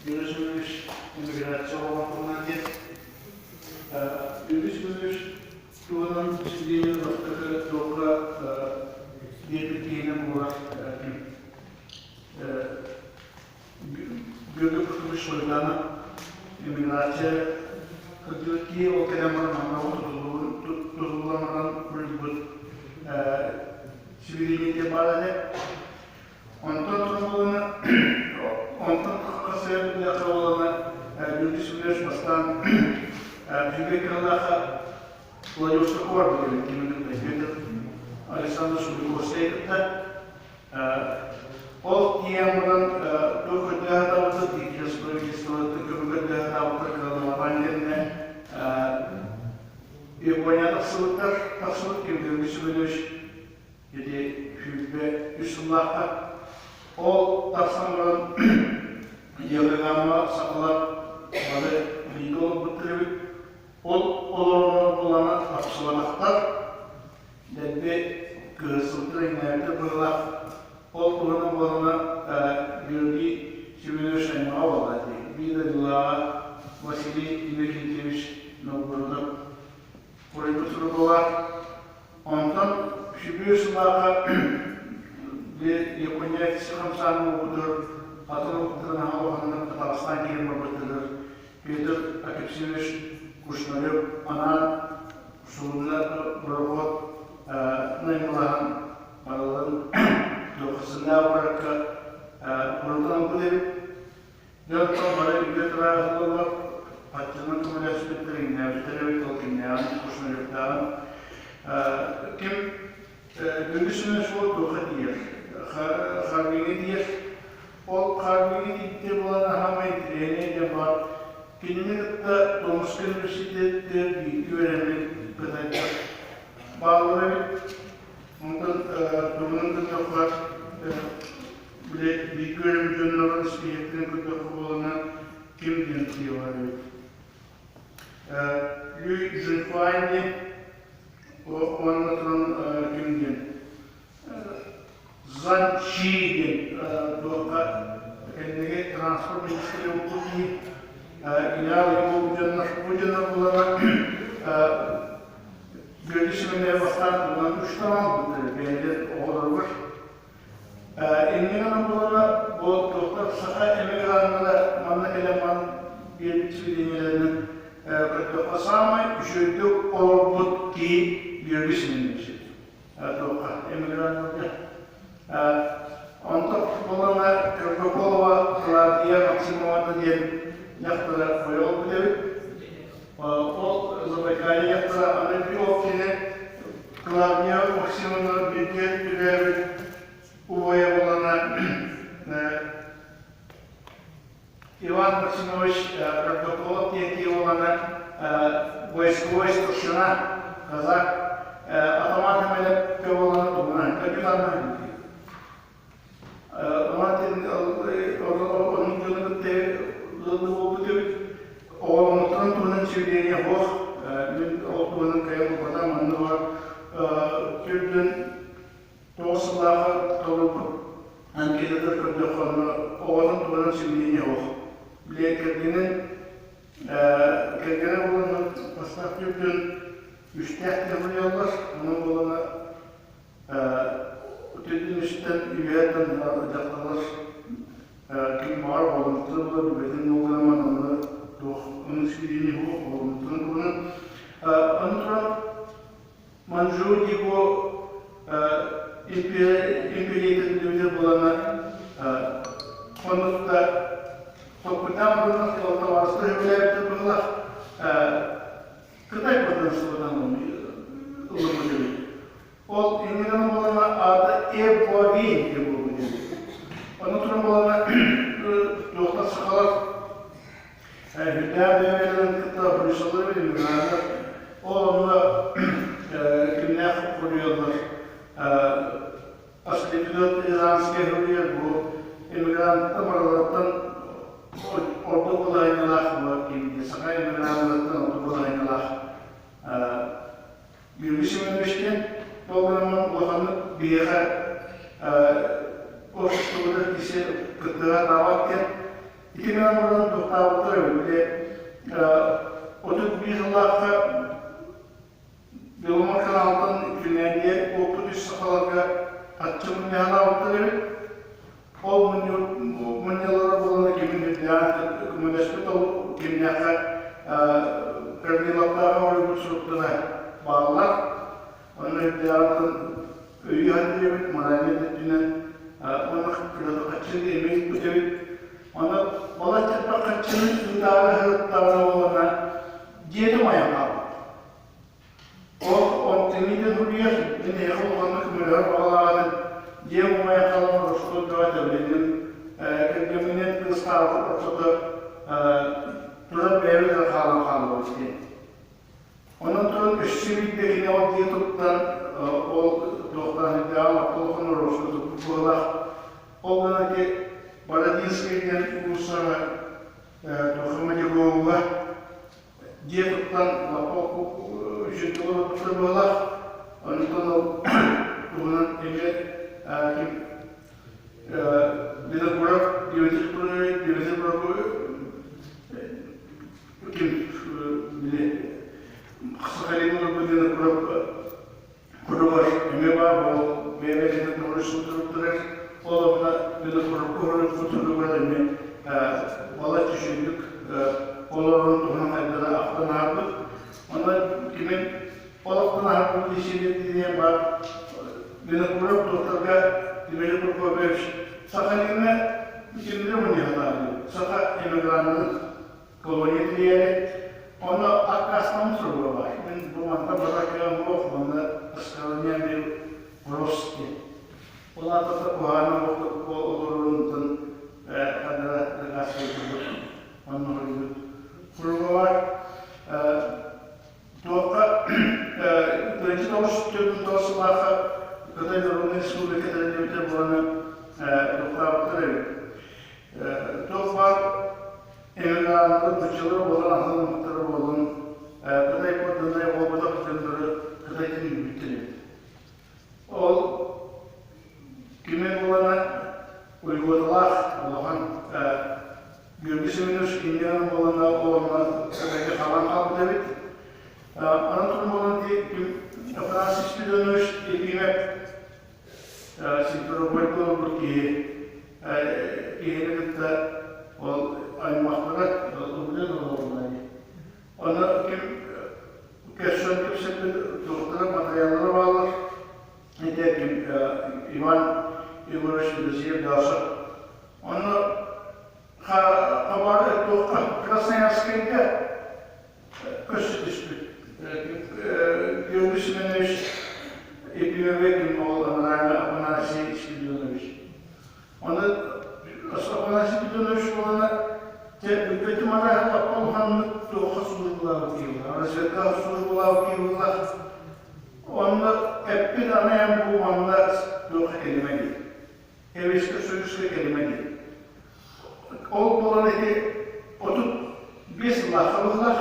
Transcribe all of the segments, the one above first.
Юрий Семенович иммиграция олоҕун диэн. Юрий Семенович туһунан сибидиэнньэ бастакы туохха биэрбит киһинэн буолар ким? Бүөкүр Петрович Сойданов иммиграция кырдьыбыт киһи ол кэлэн баран манна тутуллан баран суруйбут сибидиэнньэтэ баар этэ. Онтон туран онтон хасыйар буоллахха буолана Юрий Семенович бастаан Бүөкүр кыһалаахха Владивостокка барбыт эбит кимин кытта Петр Александр Субиковскай кытта. Ол тиийэн баран туох көрдөһө сатаабыта, правительствоттан көмө көрдөһө сатаабыттар кыаллыбатаҕын кэннэ Япония тахсыбыттар, тахсыбыт Ким Семенович ити 23 сыллаахха. Ол тахсан баран Йокогама сахалар бары бииргэ олорбуттар эбит. Ол олорор буолана тапсыбатахтар. Дэлби кыһысыбыттар иҥнээбиттэр быһыылаах. Ол туһунан буолана Георгий Семенович аймаҕа буолла дии. Биир дойдулааҕа Василий Иннокентьевич Новгородов суруйбут суруга Онтон Сүбүө сылааха Япония хамсаан буолбутугар атын омуктарын аһа улаханнык атаҕастаан киирэн барбыттарыгар Петр Акепсевич Кушнарев анаан суруна борохуот наймылаһан барыларын туоххасыннаах баракка урутан ылбыт эбит. Дьонтон бары үйэ тырааһыллаллар, баччанан көмөлөспүттэр, иҥнээбиттэр эбит, ол кимнээҕин, Кушнаревтааҕын. Ким үгүс эмэ суол туохха тиийэр, Харбиҥҥа тиийэр. Ол Харбиҥҥа тиийбитэ буолан аһаамай интэриэһинэй диэн баар. Кинини кытта Томскай университетыгар бииргэ үөрэммит кытайдар бааллар эбит. Онтон тугунан гыннахха били бииргэ үөрэммит дьоннорун испииһэктэрин көрдөххө буолана ким диэн киһи эбит. Люй Жунхуань диэн уонна туран ким диэн Зан Чи диэн туохха кэнниги транспорт министрэ буолбут киһи генерал буолбут дьоннор бу дьоннор булана Георгий Семенович бастаан тугунан үстэн албыттар бэйэлэр оҕолоругар. Иннинэн буолара бу туохтар саха эмиграннара манна кэлэн баран биэрбит сведениелэринэн көрдөххө саамай үчүгэйдик олорбут киһи Георгий Семенович туохха эмиграннарга. Онтон буолана Кыргыкова Клавдия Максимовна диэн дьахтара ойоҕо эбит. Ол Забайкалье дьахтара аны би ол кини Клавдия Максимовна бииргэ үлээбит убайа буолана Иван Максимович Каргополов диэн киһи буолана войсковой старшина, казак, атаман көмөлөпкө буолана туһунан капитанна Оннук дьону кытта ыаллыы буолбут эбит. Оҕоломмуттарын туһунан сведения суох. Мин ол туһунан кыайан булбатам. Онно бар түрдүн 9 сыллааҕы толорбут анкетатар көрдөххө, онно оҕотун туһунан сведения суох. Били кэргэнин кэргэнэ буолан бастаах түрдүн үстээх диэн суруйаллар. Онон буолана Түтүн үстэн үөһэттэн дьахталлар ким баҕар оҕоломмуттара буолар, билбэтин буоллаҕына онно туох ону сүүрүүнү суох оҕоломмуттарын туһунан. Аны туран Манчжур Диго империятын дүнү булана оннукта токкутаан буланах табаарыстар сөбүлээбиттэр быһылах Кытай потенциалынан ылыммыт эбит. Ол иннинэн буолана аата Эбуавин диэн буолбут эбит. Ону туран буолана туохтан сахалар үрдээх бэйэлэрин кытта Брюсселлар иммиграннар ол онно кимнээх хоруйаллар Асклепидот Рязанскай суруйар бу иммигранттар барыларыттан ордук балаһыанньалаах бу саха иммиграннарыттан ордук балаһыанньалаах Юрий Семенович диэн ол гынан улаханнык биһиэхэ обществобытыгар кисе кыттыга таабат диэн. Ити гынан баран тохтообуттар эбит. Били 31 сыллаахха Беломор каналтан Финляндия куоппут үс сахаларга хаччы мунньаһалаабыттар эбит. Ол мунньалара буолан кимин үрдээн көмөлөспүт ол кимнээххэ Корниловтааҕы оҥорбут суруктара бааллар. Онно үрдээҕиттэн өйүү диэбит, моральнай өттүнэн уонна хаччыны эмиэ ыыппыт эбит. Онно балачча хаччыны ыытаары сырыттаҕына буолана дьиэтэ умайан хаалбыт. Ол оттемиде суруйар, мин эһиэхэ улаханнык көмөлөһөр баҕалааҕын дьиэм умайан хаалан ороспут бөҕө тэбилинним. Кэргэмминэн кыыс хаалбыт ортото туран бэйэбит эрэ хаалан хааллыбыт диэн. Онон туран өссө биирдэ кини ол дьиэ туттан ол туохтаан ирдээҕин лаппа улахан ороскуот туппут быһыылаах. Ол гынан ити Бородинскай диэн уулуссаҕа туохха Мадьыгоуга дьиэ туттан лаппа үчүгэй олорбуттар быһыылаах. Онтон ол туһунан эмиэ ким Винокуров Дмитрий Дмитрий ким били Сахалин олорбут Винокуров Куругар эмиэ баар ол бэйэ-бэйэтин туһуруй сылдьыбыттара. Ол онно Винокуровка уһуруйбут суругар эмиэ балачча үчүгэйдик олорорун туһунан хайдара ахтан аһарбыт. Онон кимин ол ахтан аһарбыт исиэдэ диэн баар Винокуров докторга Дмитрий Прокопьевич Сахалиҥҥа кимнэр мунньахтаабыт саха эмиграннарын колония тэрийээри онно аккаастанан суруга баар. Мин бу мантан барар кыаҕым суох, манна Аскалония бил Рос диэн. Ол аата куһаҕан олорорунтан хадара дакаастыырбыт онно хоруйбут. Суруга баар. Туохха 1949 сыллаахха Кытай Народнай Республиката тэриллибитэ буолан тохтообуттар эбит. Туох баар эмиграннар нуччалар буолан атын омуктар буолан Кытай подданнай буолбатах дьоннору Кытайтан үүрбүттэр эбит. Ол кими буолана уйгуоталаах улахан Георгий Семенович иннинэн буолана ол онно Кытайга хаалан хаалбыт эбит. Анан туран буолан ким Афанасий Спиридонович Ефимов Симферопольга олорбут киһи киһини кытта ол аймахтара ыллыыр олороллор дии. Онно ким көрсөн кэпсэппит туохтара матырыйааллара бааллар. Ити ким Иван Егорович Федосеев Дашев. Онно хабары туохха Красноярскайга Көссө түспүт. Георгий Семенович Ефимович ол Афанасий Спиридонович. Оны Афанасий Спиридонович буолана те бүппэтим араһы лаппа улаханнык туохха службалаабыт киһи разведкаҕа службалаабыт киһи буоллах. Онно эппит анаям бу манна туохха кэлимэ диир. Советскай Союзка кэлимэ диир. Ол буолан ити 35 сыллаахха быһылаах.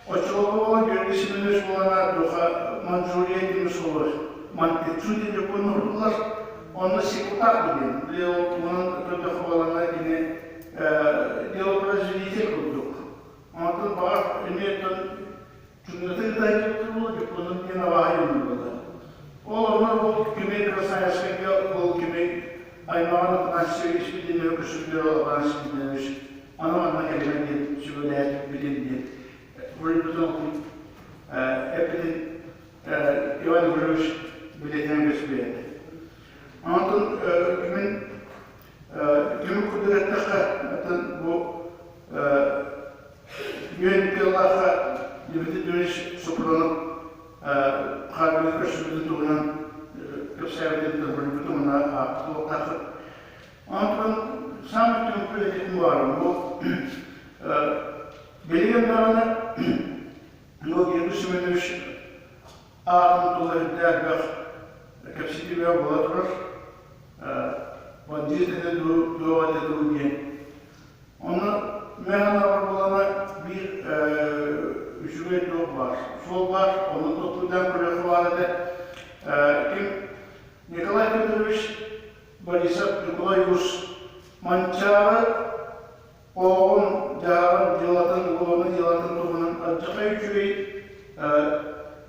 Оччолорго буолан Георгий Семенович буолан туоха Манчжурия диэн суолу Мантицу диэн дьоппуон оҥордулар. Онно Сикутак диэн, били ол туһунан көрдөххө буолана кини делопроизводитель курдук. Онтон баҕар эмиэ Чуҥнатыы ыытааччыбыт буолуо, дьоппуонун диэн абааһы дьоно буолар. Ол онно ол кими Красноярскайга ол кими аймаҕын Афанасьевич диэн көсүллэр ол Афанасий Дмитриевич аны манна кэлимэн диэн сүбэлээбитин диэн буруйбутун эппитин Иван Егорович билэтинэн көсүллээбит. Онтон кимин түмүк курдук эттэххэ, оттон бу Үөн тыаллаахха Дмитрий Дмитриевич Сопронов Харбины көрсүбүтүн туһунан кэпсээбитин тылбырбытым уонна туохтааххыт. Онтон саамай түмүкпүт этитин баарым бу билигин даҕаны Георгий Семенович аатын тула үрдээх бөх кэпсэтии бөҕө буола турар. Бандьыыт этэ дуу, туох этэ дуу диэн Онно мээнэ буолана биир үчүгэй туох баар, суол баар, ону толкуйдаан көрүөххэ баар этэ. Ким Николай Федорович Борисов, Николай Уус Манчаары Оҕоҕун, дьаһаҕын, дьыалатын, уолуну дьыалатын туһунан алдьархай үчүгэй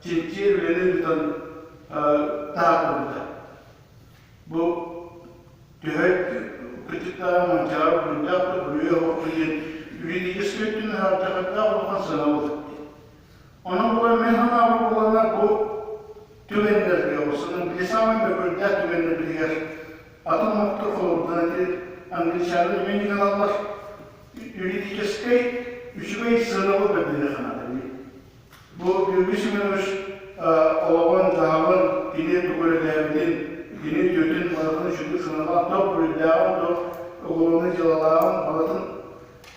чинчийэр үлэни ыытан таһаарбыта. Бу төһө кырдьыктааҕы Манчаары буруйдаах да буруйа суох диэн юридическай өттүнэн алдьархайдаах улахан сыанабыл. Онон буолан мин санаабар буоланнар бу түгэннэргэ, осунан били саамай мөкүрдээх түгэннэрбитигэр атын омуктар холобурдан ити англичаннар эмиэ гыналлар юридическэй үчүгэй сыанабыл бэрдэрэ санаата Бу Георгий Семенович олоҕун-дьаһаҕын, кини тугу үлэлээбитин, кини үтүөтүн барытын үчүгэй сыаналаах, туох буруйдааҕын, туох уголовнай дьыалалааҕын барытын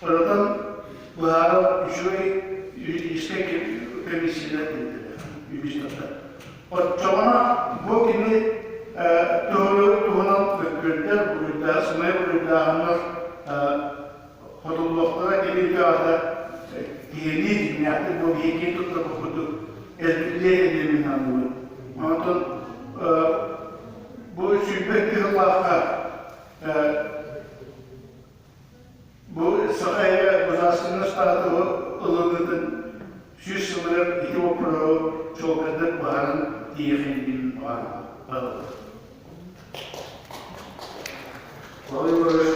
ырытан быһаарар үчүгэй юридическай комиссиялар дииллэр юристар. Оччоҕуна бу кини туһунан мөккүөрдэр, буруйдаах, сымыйа буруйдааһыннар хотуллуохтара кини үтүө киһилии дьиҥнээхтик бу киһи киэн туттар курдук элбиллиэ диэн саныыбын. Онтон бу 22 сыллаахха бу Саха эрэ государственный статуһу ылыныытын 100 сылыгар ити боппуруоһу чуолкайдык быһааран тиийиэхин диэн баҕарабын. Павел Иванович.